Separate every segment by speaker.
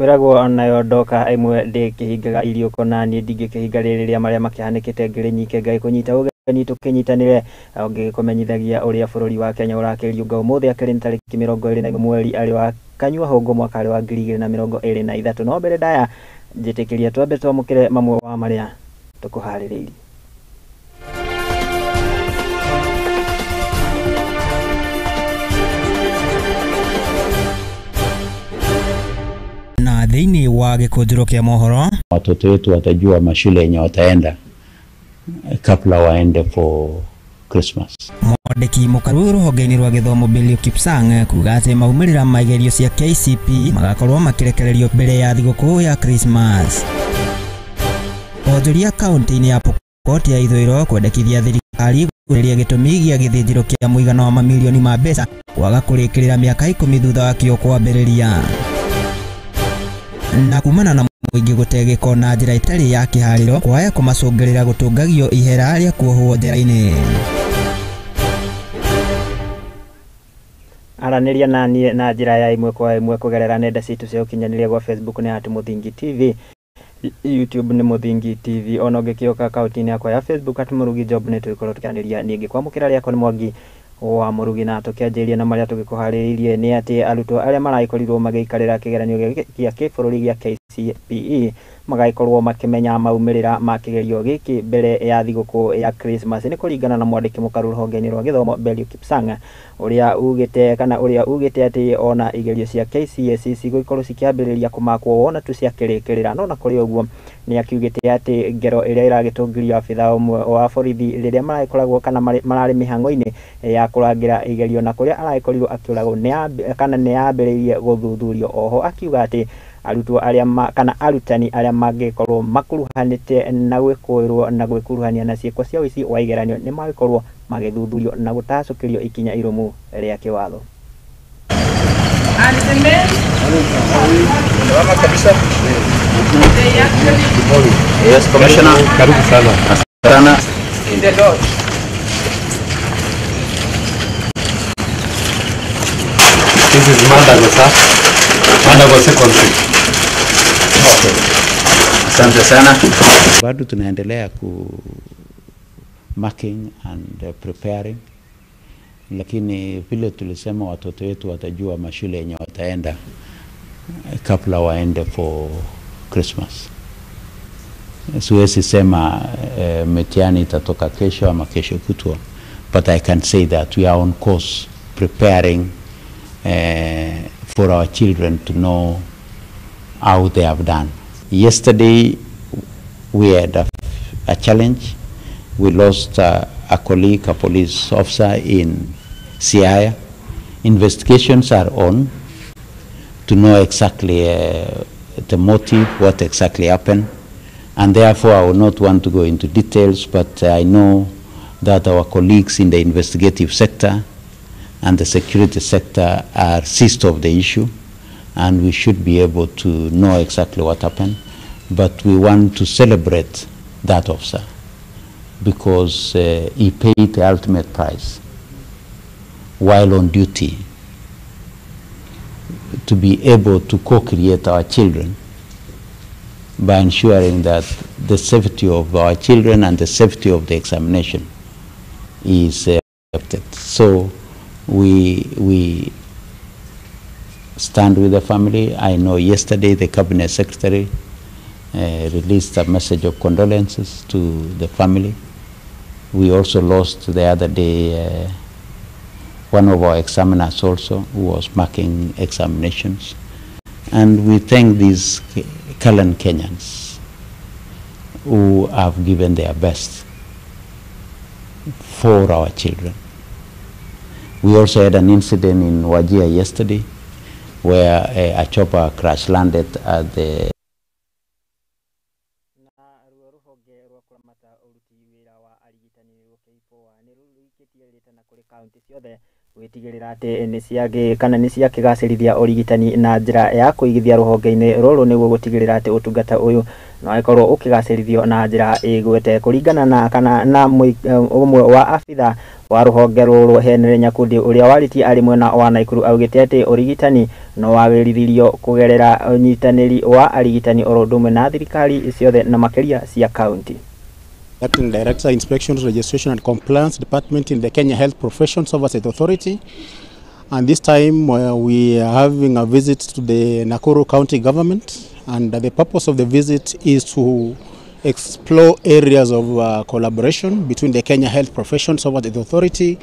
Speaker 1: Kwĩragwo nayo ndoka ĩmwe ndĩkĩhingaga iriũko na niĩ ndingĩkĩhinga rĩrĩa marĩa makĩhanĩkĩte ngĩrĩ nyike Ngai kũnyita ũgeni tũkĩnyitanĩre ngĩkũmenyithagia ũrĩa bũrũri wa Kenya ũrakĩriũnga ũmũthĩ akĩrĩ nĩ tarĩki 21 mweri arĩ wa kanyua hũngũ mwaka arĩ wa 2023. No mbere ndaya njĩtĩkĩria twambe twamũkĩre mamwe wa marĩa tũkũharĩrĩirie.
Speaker 2: Na thĩinĩ wa gĩkũnjũro kĩa mohoro,
Speaker 3: watoto wetu watajua mashule yenye wataenda kabla waende for Christmas.
Speaker 2: Mwandĩki mũkaru rũhonge-inĩ rwa gĩthomo Belio Kipsang kuga atĩ maumĩrĩra ma igerio cia KCPE magakorwo makĩrekererio mbere ya thigũkũ ya Christmas. Onjoria kaunti-inĩ ya Pokot ya Ithũĩro kwendekithia thirikari gũthuria gĩtũmi gĩa gĩthĩnjĩro kĩa mũigana wa mamirioni ma mbeca kwaga kũrĩkĩrĩra mĩaka 10 thutha wakĩo kwambĩrĩria. Na kumana na mũingĩ gũte gĩko na njĩra ĩtarĩ ya kĩharĩro kwaya kũmacũngĩrĩra gũtũngagio ihera rĩa kuohwo njera-inĩ.
Speaker 1: Aranĩria na niĩ na njĩra ya ĩmwe kwa ĩmwe kũgerera nenda citũ cia ũkinyanĩria gwa Facebook nĩ at Mũthingi TV, YouTube nĩ Mũthingi TV, ona ũngĩkĩũka akaunti-inĩ yakwa ya Facebook at Mũrugi Job nĩ tũgĩkorwo tũkĩaranĩria. Niĩ ngĩkwamũkĩra rĩakwa nĩ Mwangi wa Mũrugi, na tũkĩanjĩrĩria na marĩa tũgĩkũharĩrĩirie nĩ atĩ arutwo arĩa maragĩkorirwo magĩikarĩra kĩgeranio gĩa kĩbũrũri gĩa KCPE magagĩkorwo makĩmenya maumĩrĩra ma kĩgerio gĩkĩ mbere ya thigũkũ ya Christmas. Nĩ kũringana na mwandĩki mũkaru rũhonge-inĩ rwa gĩthomo Belio Kipsang ũrĩa ugĩte kana ũrĩa ugĩte atĩ ona igerio cia KCSE cigũgĩkorwo cikĩambĩrĩria kũmakwo wona tu ciakĩrĩkĩrĩra. No na kũrĩ ũguo nĩ akiugĩte atĩ ngero ĩrĩa ĩragĩtũngirio abithaa ũmwe wa borithi rĩrĩa maragĩkoragwo kana mararĩ mĩhang'o-inĩ ya kũrangĩra igerio na kũrĩa aragĩkorirwo akĩũragwo kana nĩ yambĩrĩirie gũthuthurio. Oho akiuga atĩ arutwo arĩa kana arutani arĩa mangĩkorwo makuruhanĩte na gwĩkũĩrwo na gwĩkuruhania na ciĩko cia ũici wa igeranio nĩ magĩkorwo magĩthuthurio na gũtacũkĩrio ikinya irũmu rĩa kĩwatho.
Speaker 4: And the men, they actually
Speaker 3: Yes, Commissioner.
Speaker 5: Karibu sana.
Speaker 3: Sana.
Speaker 4: in the lodge.
Speaker 5: This is Mandago, sir. Mandago Secondary.
Speaker 3: Okay. Asante sana. Bado tunaendelea ku marking and preparing, lakini vile tulisema watoto wetu watajua mashule yenye wataenda kabla waende for Christmas. Siwezi sema mitihani itatoka kesho ama kesho kutwa, but I can say that we are on course preparing for our children to know how they have done. Yesterday we had a challenge. We lost a colleague, a police officer in Siaya. Investigations are on to know exactly the motive, what exactly happened, and therefore I will not want to go into details, but I know that our colleagues in the investigative sector and the security sector are seized of the issue, and we should be able to know exactly what happened. But we want to celebrate that officer because he paid the ultimate price while on duty to be able to co-create our children by ensuring that the safety of our children and the safety of the examination is protected. So we stand with the family. I know yesterday the cabinet secretary released a message of condolences to the family. We also lost the other day one of our examiners also who was marking examinations. And we thank these gallant Kenyans who have given their best for our children. We also had an incident in Wajir yesterday where a chopper crash landed at the
Speaker 1: gwitigirira ati ni ciagi kana ni ciakigacirithia urigitani na njira ya kuigithia ruhonge-ini ruru niguo gutigirira ati utungata uyu no ikorwo ukigacirithio na njira igwete kuringana na kana na umwe wa abitha Wa rũhonge rũrũ Henry Nyakundi ũrĩa warĩtie arĩ mwena wa Naikuru augĩte atĩ ũrigitani no wagĩrithirio kũgerera ũnyitanĩri wa arigitani oro ũndũ ũmwe na thirikari ciothe na makĩria cia kaunti.
Speaker 6: Acting Director, Inspections, Registration and Compliance Department in the Kenya Health Professions Oversight Authority. And this time we are having a visit to the Nakuru County Government, and the purpose of the visit is to explore areas of collaboration between the Kenya Health Professions Oversight Authority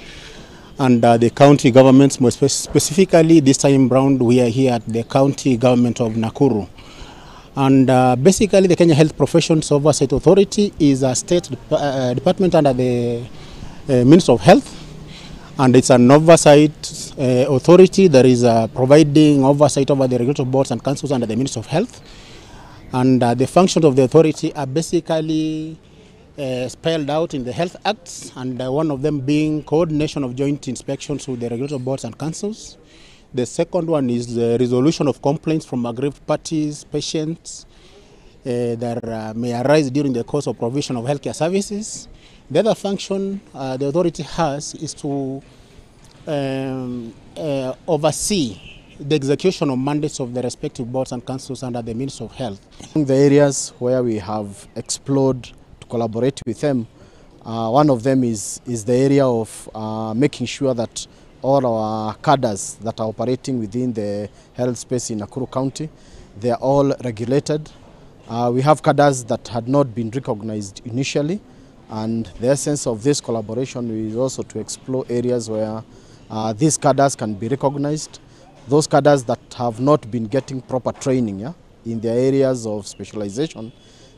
Speaker 6: and the county governments. More specifically, this time round we are here at the county government of Nakuru. And basically the Kenya Health Professions Oversight Authority is a state department under the Ministry of Health, and it's an oversight authority that is providing oversight over the regulatory boards and councils under the Ministry of Health. And the functions of the authority are basically spelled out in the Health Acts, and one of them being coordination of joint inspections with the regulatory boards and councils. The second one is the resolution of complaints from aggrieved parties, patients that may arise during the course of provision of healthcare services. The other function the authority has is to oversee the execution of mandates of the respective boards and councils under the Ministry of Health.
Speaker 7: The areas where we have explored to collaborate with them, one of them is the area of making sure that all our cadres that are operating within the health space in Nakuru County, they are all regulated. We have cadres that had not been recognized initially, and the essence of this collaboration is also to explore areas where these cadres can be recognized. Those cadres that have not been getting proper training in their areas of specialization,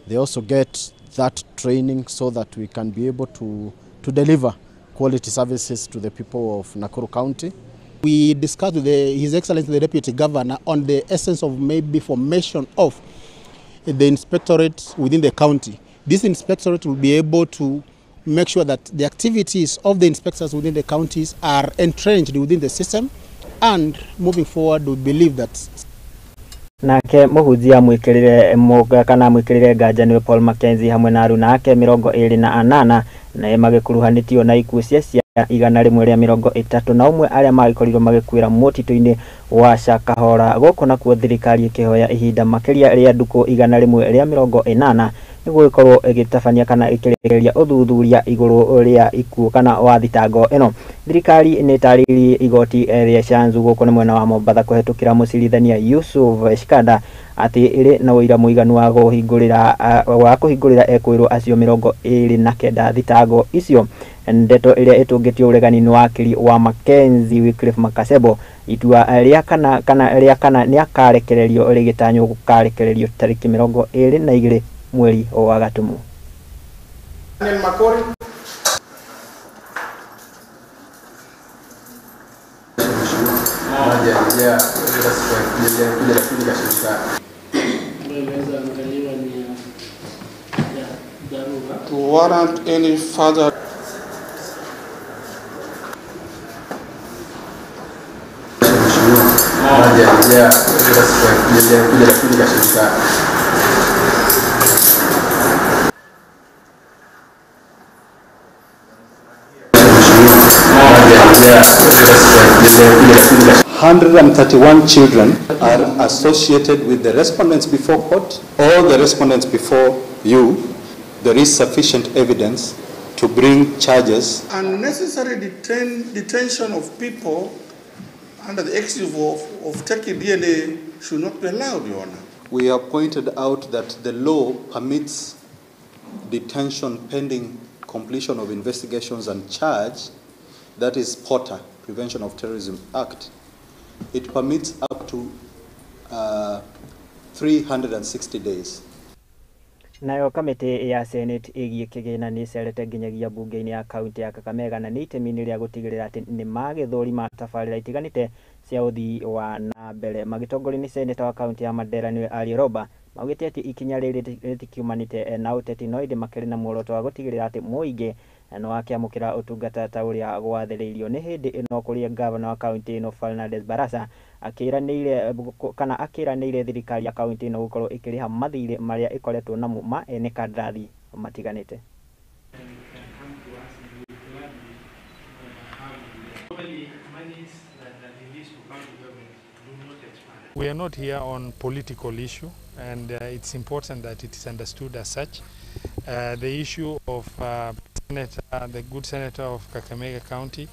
Speaker 7: they also get that training so that we can be able to deliver quality services to the people of Nakuru County.
Speaker 6: We discussed with His Excellency the Deputy Governor on the essence of maybe formation of the inspectorate within the county. This inspectorate will be able to make sure that the activities of the inspectors within the counties are entrenched within the system, and moving forward we believe that
Speaker 1: nake muhunjia mwikirire muga kana mwikirire nganja niwe Paul Mackenzie hamwe na aruna ake 28 na magikuruhanitio na ikuũ cia ciana 131 arĩa magĩkorirwo magĩkuĩra mũtitũ-inĩ wa Shakahola. Gũkũ nakuo thirikari ĩkĩhoya ihinda makĩria rĩa ndukũ 180 nĩguo ĩkorwo ĩgĩtabania kana ĩkĩrĩkĩrĩria ũthuthuria igũrũ rĩa ikuũ kana wa thitango ĩno. Thirikari nĩ ĩtarĩirie igoti rĩa Shanzu gũkũ nĩ mwena wa Mombatha kũhetũkĩra mũcirithania Yusuf Shikanda atĩ ĩrĩ na ũira mũiganu wa kũhingũrĩra ekũĩrwo acio 29 thitango icio. Ndeto ĩrĩa ĩtũngĩtio ũregani-inĩ wa wakiri wa Mackenzie Wycliffe Makasebo itua rĩa kana nĩakarekererio rĩgĩtanywo gũkarekererio tarĩki 22 mweri wa Gatumu.
Speaker 8: Daniel Makori.
Speaker 9: To warrant any further
Speaker 10: 131 children are associated with the respondents before court or the respondents before you. There is sufficient evidence to bring charges.
Speaker 9: Unnecessary detention of people under the excuse of taking DNA should not be allowed, Your Honor.
Speaker 10: We have pointed out that the law permits detention pending completion of investigations and charge, that is POTA, Prevention of Terrorism Act. It permits up to 360 days.
Speaker 1: Nayo kamĩtĩ ya Senate ĩgiĩ kĩgĩna nĩ ĩcerete nginyagia bunge-inĩ ya kaunti ya Kakamega na nĩ itemi-inĩ rĩa gũtigĩrĩra atĩ nĩ magĩthũrima tabarĩra itiganĩte cia ũthii wa na mbere. Magĩtongorio nĩ seneta wa kaunti ya Mandera nĩwe Ariel Roba maugĩte atĩ ikinya rĩrĩ rĩtikiumanĩte na ũteti no ĩndĩ makĩrĩ na muoroto wa gũtigĩrĩra atĩ mũingĩ nĩ wakĩamũkĩra ũtungata ta ũrĩa gwathĩrĩirio. Nĩ hĩndĩ ĩno kũrĩa gavana wa kaunti ĩno Fernandes Barasa akĩranĩire thirikari ya kaunti ĩno gũkorwo ĩkĩrĩha mathirĩ marĩa ĩkoretwo namo ma ene kandarathi matiganĩte.
Speaker 11: We are not here on political issue, and it's important that it is understood as such. The issue of Senator, the good senator of Kakamega County,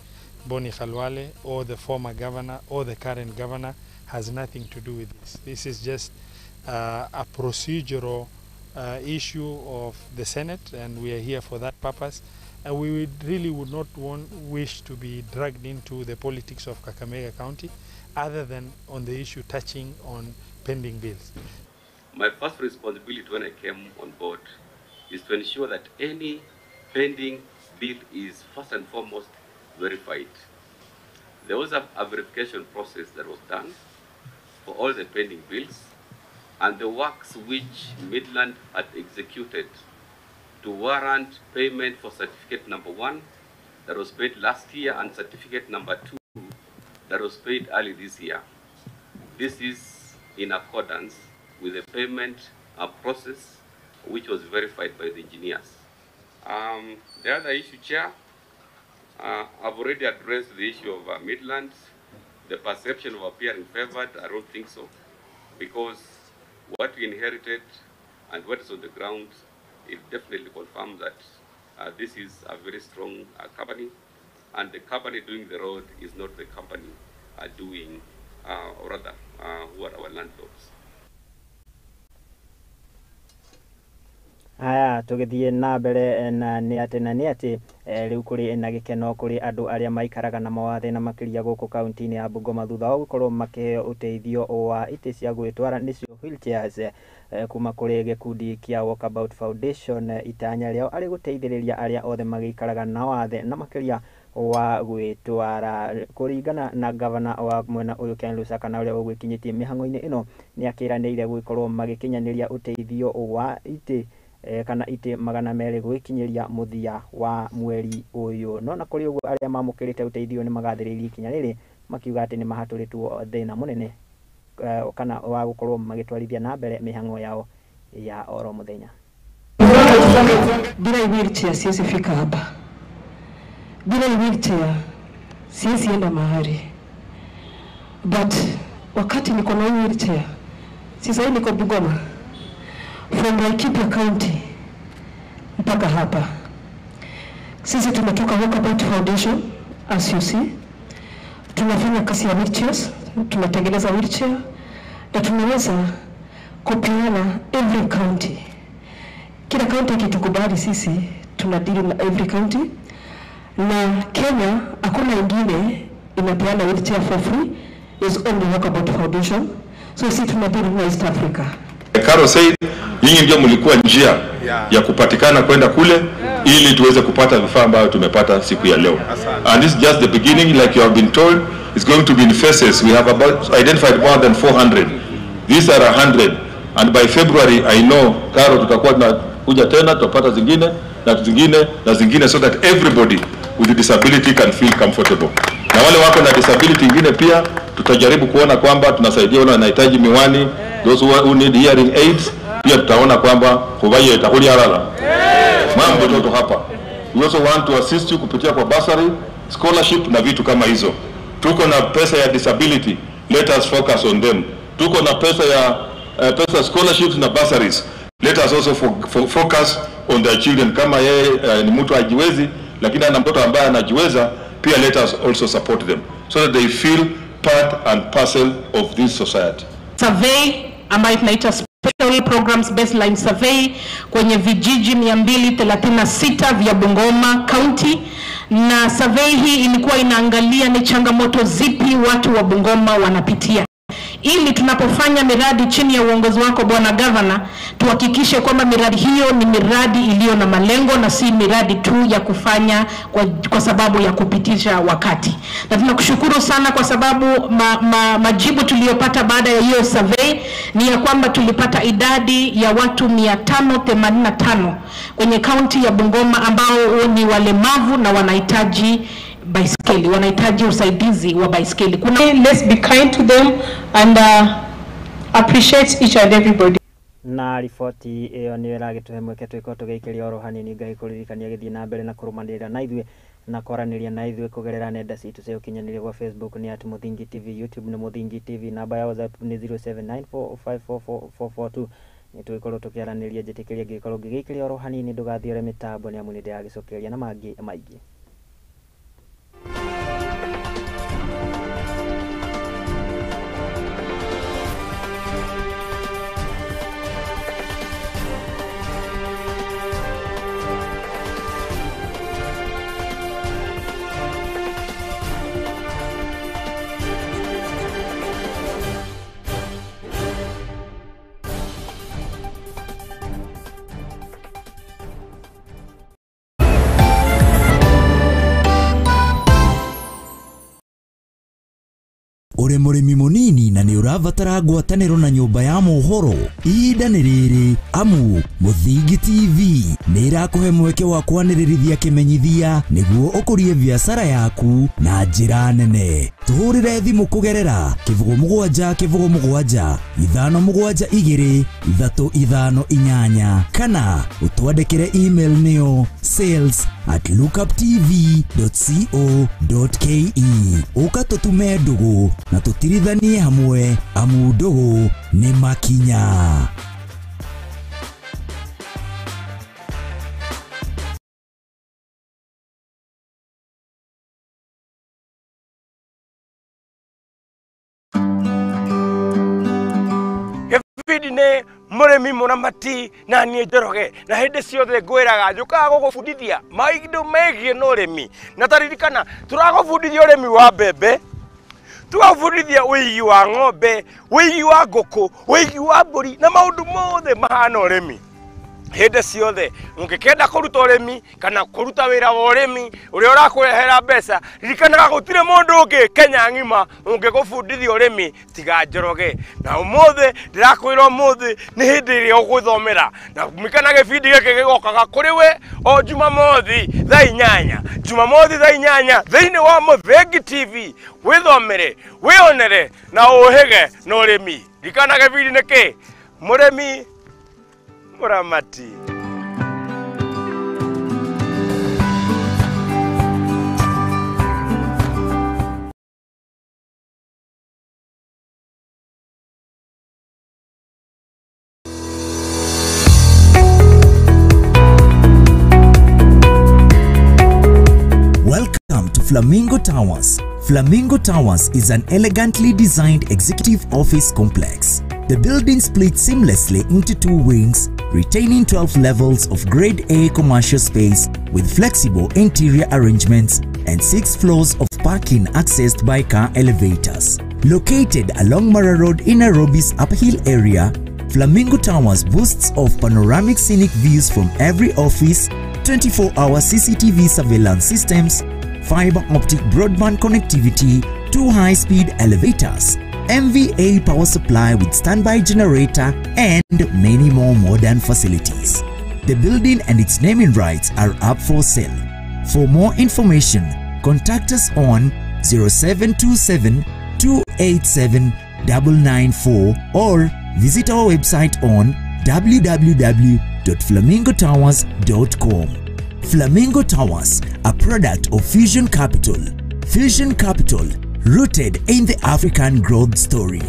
Speaker 11: Boni Khalwale, or the former governor or the current governor, has nothing to do with this. This is just a procedural issue of the Senate, and we are here for that purpose. And we really would not wish to be dragged into the politics of Kakamega County, other than on the issue touching on pending bills.
Speaker 12: My first responsibility when I came on board is to ensure that any pending bill is first and foremost verified. There was a verification process that was done for all the pending bills, and the works which Midland had executed to warrant payment for certificate number 1 that was paid last year and certificate number 2 that was paid early this year. This is in accordance with the payment process which was verified by the engineers. The other issue, Chair, I've already addressed the issue of Midlands, the perception of appearing favored. I don't think so, because what we inherited and what is on the ground, it definitely confirms that this is a very strong company, and the company doing the road is not the company doing, or rather, who are our landlords.
Speaker 1: Haya, tũgĩthiĩ na mbere na nĩ atĩ na nĩ atĩ rĩu kũrĩ na gĩkeno kũrĩ andũ arĩa maikaraga na mawathe na makĩria gũkũ kaunti-inĩ ya Bungoma thutha wa gũkorwo makĩheo ũteithio wa itĩ cia gwĩtwara nĩcio wheelchairs kuma kũrĩ gĩkundi kĩa Walkabout Foundation. Itanya rĩao arĩ gũteithĩrĩria arĩa othe magĩikaraga na wathe na makĩria wa gwĩtwara. Kũringana na gavana wa mwena ũyũ Ken Lusaka na ũrĩa ũgwĩkinyĩtie mĩhang'o-inĩ ĩno, nĩ akĩranĩire gũgĩkorwo magĩkinyanĩria ũteithio wa itĩ kana itĩ 200 gwĩkinyĩria mũthia wa mweri ũyũ. No na kũrĩ ũguo, arĩa mamũkĩrĩte ũteithio nĩ magathĩrĩirie ikinya rĩrĩ, makiuga atĩ nĩ mahatũrĩtwo thĩna mũnene kana wa gũkorwo magĩtwarithia na mbere mĩhang'o yao ya oro mũthenya.
Speaker 13: Bila wheelchair siwezi fika hapa. Bila wheelchair siwezi enda mahali. But wakati niko na hii wheelchair, sasa hii niko Bungoma, from Laikipia County mpaka hapa. Sisi tumetoka Walkabout Foundation, as you see. Tunafanya kazi ya wheelchairs, tunatengeneza wheelchair na tunaweza kupeana every county. Kila county ikitukubali sisi tunadili na every county, na Kenya hakuna ingine inapeana wheelchair for free, is only Walkabout Foundation. So sisi tunadili na East Africa.
Speaker 14: Caro said, nyinyi ndio mlikuwa njia ya kupatikana kwenda kule ili tuweze kupata vifaa ambavyo tumepata siku ya leo. And this is just the beginning. Like you have been told, it's going to be in phases. We have about identified more than 400. These are 100. And by February, I know, Caro, tutakuwa tunakuja tena, tutapata zingine na zingine na zingine so that everybody with a disability can feel comfortable. Na wale wako na disability ingine pia tutajaribu kuona kwamba tunasaidia wale wanahitaji miwani, those who need hearing aids, pia tutaona kwamba kuvaye itakuli halala. Mambo toto hapa. We also want to assist you kupitia kwa bursary, scholarship na vitu kama hizo. Tuko na pesa ya disability, let us focus on them. Tuko na pesa ya pesa scholarships na bursaries. Let us also focus on their children. Kama yeye ni mtu hajiwezi lakini ana mtoto ambaye anajiweza, pia let us also support them so that they feel part and parcel of this society.
Speaker 15: Survey ambayo tunaita Special Programs Baseline Survey kwenye vijiji 236 vya Bungoma County, na survey hii ilikuwa inaangalia ni changamoto zipi watu wa Bungoma wanapitia, ili tunapofanya miradi chini ya uongozi wako, Bwana Gavana, tuhakikishe kwamba miradi hiyo ni miradi iliyo na malengo na si miradi tu ya kufanya kwa sababu ya kupitisha wakati. Na tunakushukuru sana kwa sababu majibu tuliyopata baada ya hiyo survey ni ya kwamba tulipata idadi ya watu 585 kwenye kaunti ya Bungoma ambao ni walemavu na wanahitaji baiskeli, wanahitaji usaidizi wa baiskeli. Kuna
Speaker 16: Let's be kind to them and appreciate each and everybody.
Speaker 1: Na riboti ĩyo nĩyo ĩragĩtũhe mweke twĩkorwo tũgĩikĩria oro hanini. Ngai kũririkania gĩthiĩ na mbere na kũrũmanĩrĩra na ithuĩ. Na kwaranĩria na ithuĩ kũgerera nenda citũ cia ũkinyanĩria gwa Facebook nĩ at Mũthingi TV, YouTube nĩ Mũthingi TV, namba ya WhatsApp nĩ 0794544442. Nĩ tũgĩkorwo tũkĩaranĩria, njĩtĩkĩria ngĩkorwo ngĩgĩikĩria oro hanini ndũgathiore mĩtambo nĩ amu nĩ ndĩragĩcokeria na mangĩ maingĩ.
Speaker 17: Uri mũrĩmi mũnini na nĩ ũrabatara ngwatanĩro na nyũmba ya mohoro, ihinda nĩ rĩrĩ amu Mũthingi TV nĩ ĩrakũhe mweke wa kwanĩrĩrithia kĩmenyithia nĩguo ũkũrie biacara yaku na njĩra nene. Tũhũrĩre thimũ kũgerera 07 07 5 7 2 3 5 8 kana ũtwandĩkĩre email nĩyo sales@lookuptv.co.ke. Ũka tũtume ndũgũ na tũtirithanie hamwe amu ndũgũ nĩ makinya.
Speaker 18: Gĩbindi mũrĩmi mũramati na niĩ Njoroge, na hĩndĩ ciothe ngwĩraga njũkaga gũgũbundithia maũndũ megiĩ na ũrĩmi, na taririkana tũragũbundithia ũrĩmi wa mbembe, tũgabundithia ũigi wa ng'ombe, ũigi wa ngũkũ, ũigi wa mbũri na maũndũ mothe mahana ũrĩmi. Hĩndĩ ciothe ũngĩkenda kũruta ũrĩmi kana kũruta wĩra wa ũrĩmi ũrĩa ũrakũrehera mbeca, ririkanaga gũtirĩ mũndũ ũngĩ Kenya ng'ima ũngĩgũbundithia ũrĩmi tiga Njoroge. Na ũmũthĩ ndĩrakwĩra ũmũthĩ nĩ hĩndĩ ĩrĩa ũgũthomera, na mikana gĩbindi gĩkĩ gĩgokaga kũrĩ we o Jumamothi thaa 8, Jumamothi thaa 8 thĩinĩ wa Mũthingi TV. Wĩthomere, wĩonere na ũhĩge na ũrĩmi. Ririkana gĩbindi nĩ kĩ? Mũrĩmi mũramati.
Speaker 17: Welcome to Flamingo Towers. Flamingo Towers is an elegantly designed executive office complex. The building splits seamlessly into two wings, retaining 12 levels of Grade A commercial space with flexible interior arrangements and 6 floors of parking accessed by car elevators. Located along Mara Road in Nairobi's uphill area, Flamingo Towers boasts of panoramic scenic views from every office, 24-hour CCTV surveillance systems, fiber optic broadband connectivity, 2 high-speed elevators, MVA power supply with standby generator, and many more modern facilities. The building and its naming rights are up for sale. For more information, contact us on 0727 287 994 or visit our website on www.flamingotowers.com. Flamingo Towers, a product of Fusion Capital. Fusion Capital, rooted in the African growth story.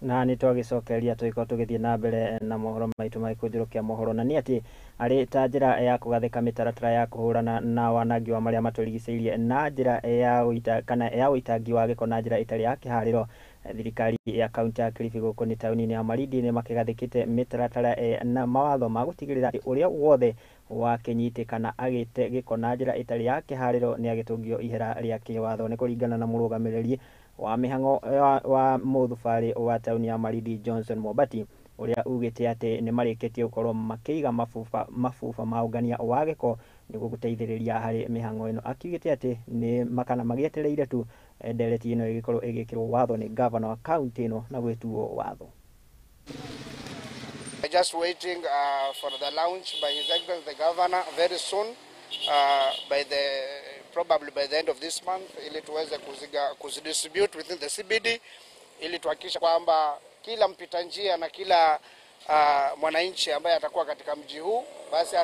Speaker 1: Na nĩ twagĩcokeria tũgĩkorwo tũgĩthiĩ na mbere na mohoro maitũ ma gĩkũnjũro kĩa mohoro, na nĩ atĩ arĩ ta njĩra ya kũgathĩka mĩtaratara ya kũhũrana na wanangi wa marĩa matũrigicĩirie na njĩra ya ũita kana ya ũitangi wa gĩko na njĩra ĩtarĩ ya kĩharĩro, thirikari ya kaunti ya Kilifi gũkũ nĩ taũni-inĩ ya Malindi nĩ makĩgathĩkĩte mĩtaratara na mawatho ma gũtigĩrĩra atĩ ũrĩa wothe wakĩnyitĩkana agĩte gĩko na njĩra ĩtarĩ ya kĩharĩro nĩ agĩtũngio ihera rĩa kĩwatho. Nĩ kũringana na mũrũgamĩrĩri wa mĩhang'o wa mũthubarĩ wa tauni ya Malindi Johnson Mobati ũrĩa ugĩte atĩ nĩ marĩkĩtie gũkorwo makĩiga mabuba ma ũngania wa gĩko nĩguo gũteithĩrĩria harĩ mĩhang'o ĩno. Akiugĩte atĩ nĩ makana magĩetereire tu ndereti ĩno ĩgĩkorwo ĩgĩkĩrwo watho nĩ gavana wa kaunti ĩno na gwĩtuo watho.
Speaker 8: Just waiting for the launch by His Excellency the Governor very soon, probably by the end of this month, ili tuweze kuzidistribute within the CBD, ili tuhakikishe kwamba kila mpita njia na kila mwananchi ambaye atakuwa katika mji huu basi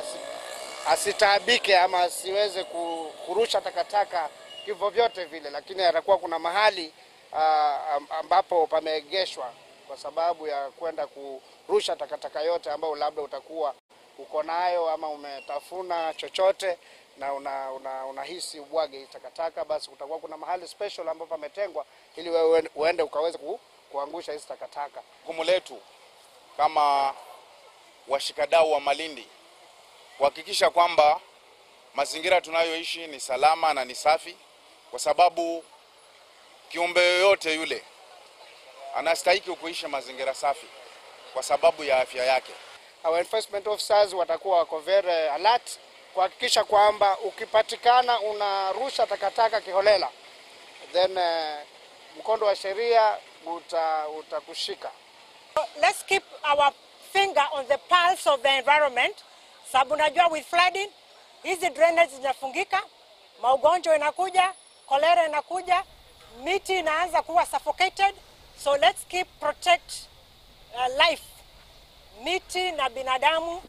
Speaker 8: asitaabike ama asiweze kurusha takataka hivyo vyote vile, lakini atakuwa kuna mahali ambapo pameegeshwa kwa sababu ya kwenda kurusha takataka yote ambayo labda utakuwa uko nayo ama umetafuna chochote na unahisi ubwage takataka, basi kutakuwa kuna mahali special ambapo pametengwa ili wewe uende ukaweze kuangusha hizi takataka.
Speaker 19: Jukumu letu kama washikadau wa Malindi kuhakikisha kwamba mazingira tunayoishi ni salama na ni safi, kwa sababu kiumbe yoyote yule anastahili kuishi mazingira safi kwa sababu ya afya yake.
Speaker 8: Our enforcement officers watakuwa wako very alert kuhakikisha kwamba ukipatikana unarusha takataka kiholela, then mkondo wa sheria utakushika.
Speaker 20: Let's keep our finger on the pulse of the environment. Sababu najua with flooding hizi drainage zinafungika, maugonjwa inakuja, cholera inakuja, miti inaanza kuwa suffocated. So let's keep protect life, miti na binadamu.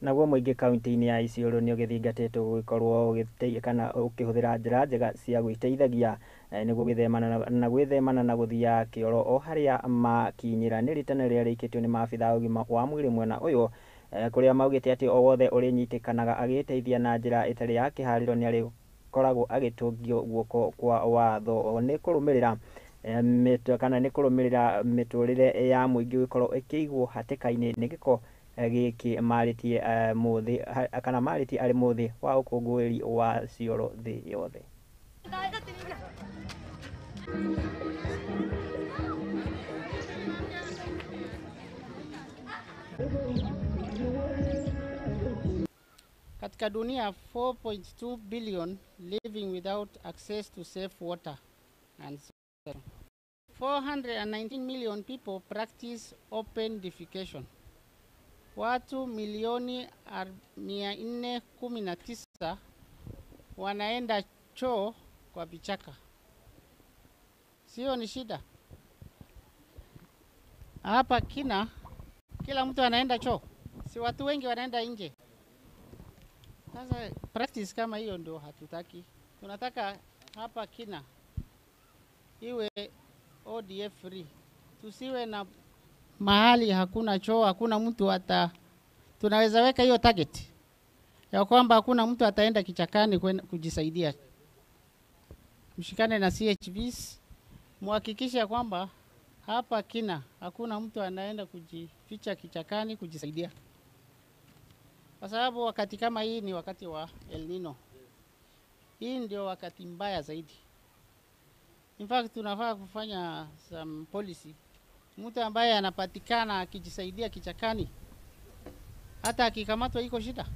Speaker 1: Naguo mũingĩ kaunti-inĩ ya Isiolo nĩ ũgĩthingatĩtwo gũgĩkorwo kana ũkĩhũthĩra njĩra njega cia gwĩteithagia nĩguo gwĩthemana na gũthiaga kĩoro o harĩa makinyĩra. Nĩ rĩtana rĩrĩa rĩikĩtio nĩ maabitha a ũgima wa mwĩrĩ mwena ũyũ kũrĩa maugĩte atĩ o wothe ũrĩnyitĩkanaga agĩteithia na njĩra ĩtarĩ ya kĩharĩro nĩ arĩkoragwo agĩtũngio guoko kwa watho. Nĩ kũrũmĩrĩra kana nĩ kũrũmĩrĩra mĩtũrĩre ya mũingĩ gũkorwo ĩkĩigwo hatĩka-inĩ nĩ gĩko gĩkĩ marĩtie mũthĩ kana marĩtie arĩ mũthĩ wa ũkũngũĩri wa cioro thĩ yothe.
Speaker 21: Katika dunia 4.2 billion living without access to safe water and 419 million people practice open defecation. Watu milioni 419 wanaenda choo kwa vichaka. Sio ni shida. Hapa Kina kila mtu anaenda choo. Si watu wengi wanaenda nje. Sasa practice kama hiyo ndio hatutaki. Tunataka hapa Kina iwe ODF free. Tusiwe na mahali hakuna choo, hakuna mtu hata. Tunaweza weka hiyo target ya kwamba hakuna mtu ataenda kichakani kujisaidia. Mshikane na CHVs, muhakikishe kwamba hapa Kina hakuna mtu anaenda kujificha kichakani kujisaidia. Kwa sababu wakati kama hii ni wakati wa El Nino. Hii ndio wakati mbaya zaidi. In fact tunafaa kufanya some policy. Mtu ambaye anapatikana akijisaidia kichakani, hata akikamatwa iko shida.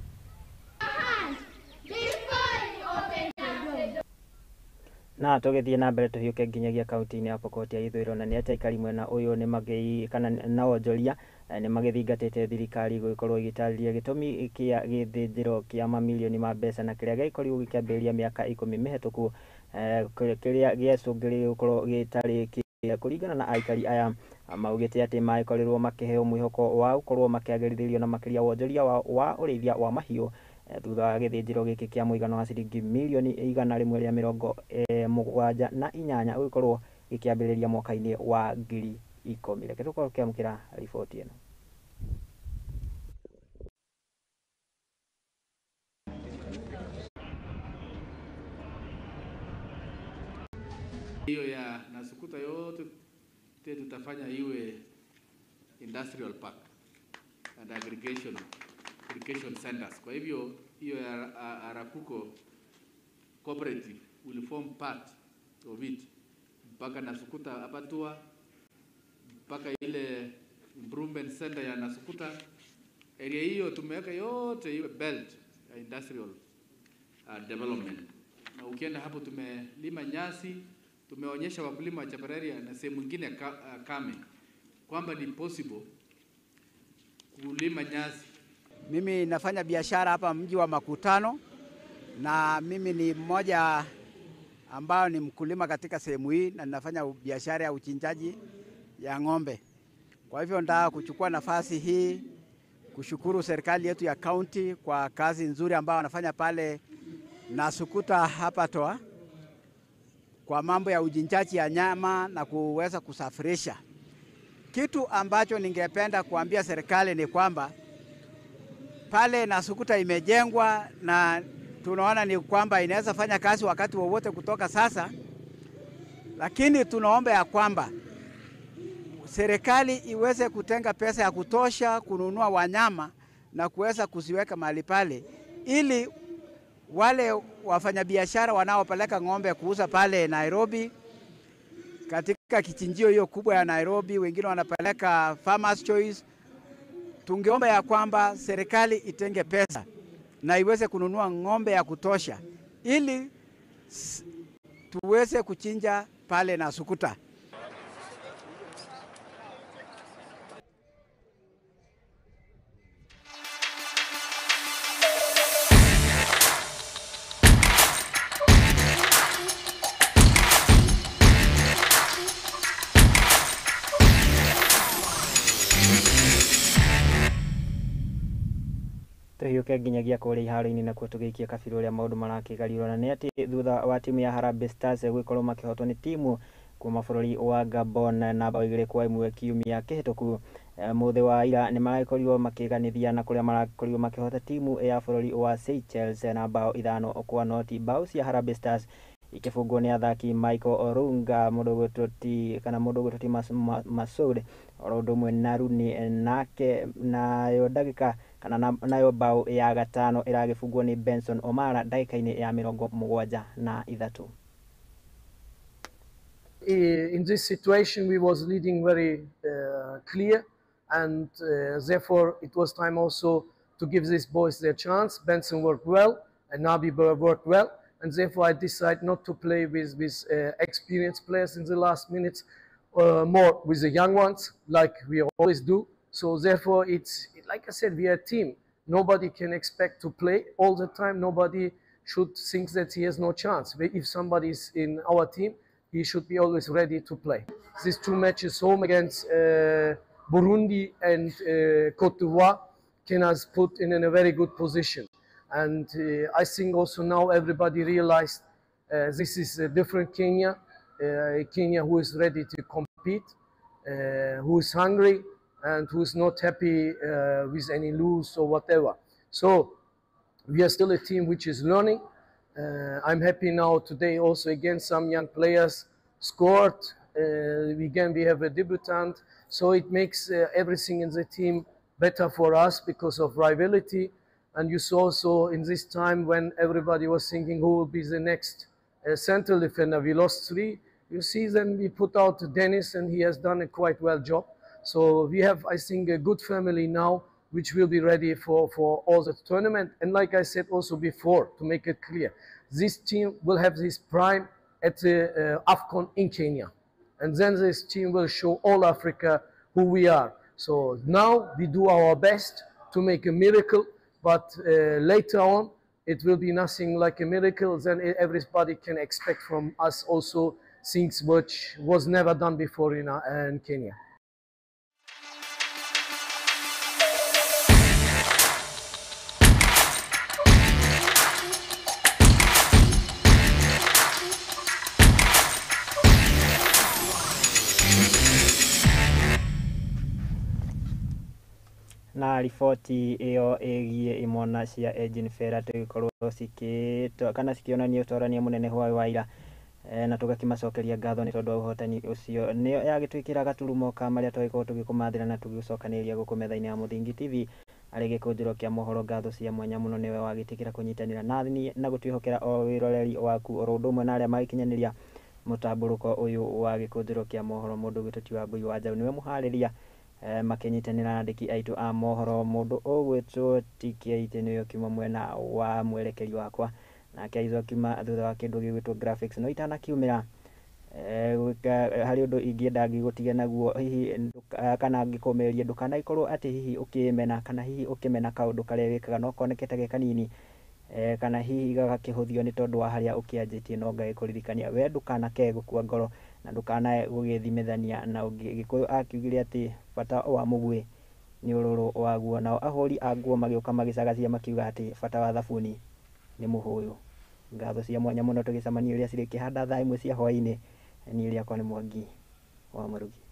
Speaker 1: Na tũgĩthiĩ na mbere tũhiũke nginyagia kaunti-inĩ ya Pokot ya ithũĩro, na nĩ atĩ aikari mwena ũyũ nĩ magĩi kana na onjoria nĩ magĩthingatĩte thirikari gũgĩkorwo ĩgĩtarĩria gĩtũmi kĩa gĩthĩnjĩro kĩa mamirioni ma mbeca na kĩrĩa gĩakorirwo gĩkĩambĩrĩria mĩaka 10 mĩhetũku kĩrĩa gĩacũngĩrĩirie gũkorwo gĩtarĩ kũringana na aikari aya maugĩte atĩ magĩkorirwo makĩheo mwĩhoko wa gũkorwo makĩagĩrithĩrio na makĩria wonjoria wa ũrĩithia wa mahiũ thutha wa gĩthĩnjĩro gĩkĩ kĩa mũigana wa ciringi mirioni 178 ũgĩkorwo gĩkĩambĩrĩria mwaka-inĩ wa 2010. Reke tũkorwo tũkĩamũkĩra riboti ĩno.
Speaker 22: Hiyo ya Nasukuta yote tutafanya iwe industrial park and aggregation centers. Kwa hivyo hiyo ya Arakuko Cooperative will form part of it. mpaka Nasukuta abattoir, mpaka ile improvement center ya Nasukuta. Area hiyo tumeweka yote iwe belt ya industrial development. Na ukienda hapo tumelima nyasi, tumeonyesha wakulima wa Chapararia na sehemu nyingine kame kwamba ni possible kulima nyasi.
Speaker 2: Mimi nafanya biashara hapa mji wa Makutano, na mimi ni mmoja ambao ni mkulima katika sehemu hii, na ninafanya biashara ya uchinjaji ya ng'ombe. Kwa hivyo nataka kuchukua nafasi hii kushukuru serikali yetu ya county kwa kazi nzuri ambayo wanafanya pale Nasukuta hapa Toa kwa mambo ya uchinjaji ya nyama na kuweza kusafirisha. Kitu ambacho ningependa kuambia serikali ni kwamba pale Nasukuta imejengwa na tunaona ni kwamba inaweza fanya kazi wakati wowote kutoka sasa, lakini tunaomba ya kwamba serikali iweze kutenga pesa ya kutosha kununua wanyama na kuweza kuziweka mahali pale, ili wale wafanyabiashara wanaopeleka ng'ombe kuuza pale Nairobi katika kichinjio hiyo kubwa ya Nairobi, wengine wanapeleka Farmers Choice. Tungeomba ya kwamba serikali itenge pesa na iweze kununua ng'ombe ya kutosha ili tuweze kuchinja pale Nasukuta.
Speaker 1: Tuhiũke nginyagia kũrĩa iharo-inĩ nakuo tũgĩikia kabirũ ũrĩa maũndũ marakĩgariũra, na nĩ atĩ thutha wa timu ya Harambee Stars gwĩkorwo makĩhotwo nĩ timu kuma bũrũri wa Gabon na bao 2-1 kiumia kĩhĩtũku, mũthĩ wa ira nĩ maragĩkorirwo makĩganithia na kũrĩa marakorirwo makĩhota timu ya bũrũri wa Seychelles na bao 5-0. Bao cia Harambee Stars ikĩbungwo nĩ athaki Michael Orunga, mũndũ ũgwĩtwo ti kana mũndũ ũgwĩtwo ti Masoud oro ũndũ ũmwe na Rooney nake, nayo ndagĩka kana nayo bao ya gatano ĩragĩbungwo nĩ Benson Omara ndagĩka-inĩ ya 73.
Speaker 4: In this situation we was leading very clear, and therefore it was time also to give these boys their chance. Benson worked well and Nabi worked well, and therefore I decided not to play with experienced players in the last minutes, more with the young ones like we always do. So therefore it's like I said, we are a team. Nobody can expect to play all the time. Nobody should think that he has no chance. If somebody is in our team, he should be always ready to play. These two matches home against Burundi and Cote d'Ivoire can us put in a very good position. And I think also now everybody realized this is a different Kenya, Kenya who is ready to compete, who is hungry, and who is not happy with any lose or whatever. So we are still a team which is learning. I'm happy now today also again some young players scored. Again we have a debutant, so it makes everything in the team better for us because of rivalry. And you saw also in this time when everybody was thinking who will be the next central defender, we lost 3. You see, then we put out Dennis and he has done a quite well job. So we have, I think, a good family now, which will be ready for all the tournament. And like I said also before, to make it clear, this team will have this prime at the AFCON in Kenya. And then this team will show all Africa who we are. So now we do our best to make a miracle, but later on, it will be nothing like a miracle. Then everybody can expect from us also things which was never done before in Kenya.
Speaker 1: Na riboti ĩyo ĩgiĩ imona cia Engine Failure tũgĩkorwo cikĩtwo kana cikĩonania ũtorania mũnene wa ira, na tũgakĩmacokeria ngatho nĩ tondũ wa ũhotani ũcio. Nĩyo yagĩtwĩkĩra gaturumo ka marĩa twagĩkorwo tũgĩkũmathĩra na tũgĩgũcokanĩrĩria gũkũ metha-inĩ ya Mũthingi TV arĩ gĩkũnjĩro kĩa mohoro. Ngatho cia mwanya mũno nĩwe wagĩtĩkĩra kũnyitanĩra na niĩ na gũtwĩhokera o wĩroreri waku oro ũndũ ũmwe na arĩa magĩkinyanĩria Mũtambũrũko ũyũ wa gĩkũnjĩro kĩa mohoro mũndũ ũgwĩtwo ti Wambui wa Njaũ nĩwe mũharĩria, makĩnyitanĩra na andĩki aitũ a mohoro. Mũndũ ũgwĩtwo TK nĩwe ũkiuma mwena wa mwerekeri wakwa, nake Aizo akiuma thutha wa kĩndũ gĩgwĩtwo graphics. No itanakiumĩra harĩ ũndũ ingĩenda ngĩgũtige naguo, hihi kana ngĩkũmĩrĩrie ndũkanagĩkorwo atĩ hihi ũkĩmena kana hihi ũkĩmena kaũndũ karĩa wĩkaga no koneke ta ge kanini, kana hihi gagakĩhũthio nĩ tondũ wa harĩa ũkĩanjĩtie, no ngagĩkũririkania we ndũkanakee gũkua ngoro na ndũkanae gũgĩthimithania na ũngĩ. Gĩkũyũ akiugire atĩ bata wa mũguĩ nĩ ũrũrũ waguo, nao ahũri a nguo magĩũka magĩcagacia makiuga atĩ bata wa thabuni nĩ mũhũyũ. Ngatho cia mwanya mũno, tũgĩcemania ũrĩa cirĩkĩhanda thaa 1 cia hwaĩ-inĩ. Niĩ rĩakwa nĩ Mwangi wa Mũrugi.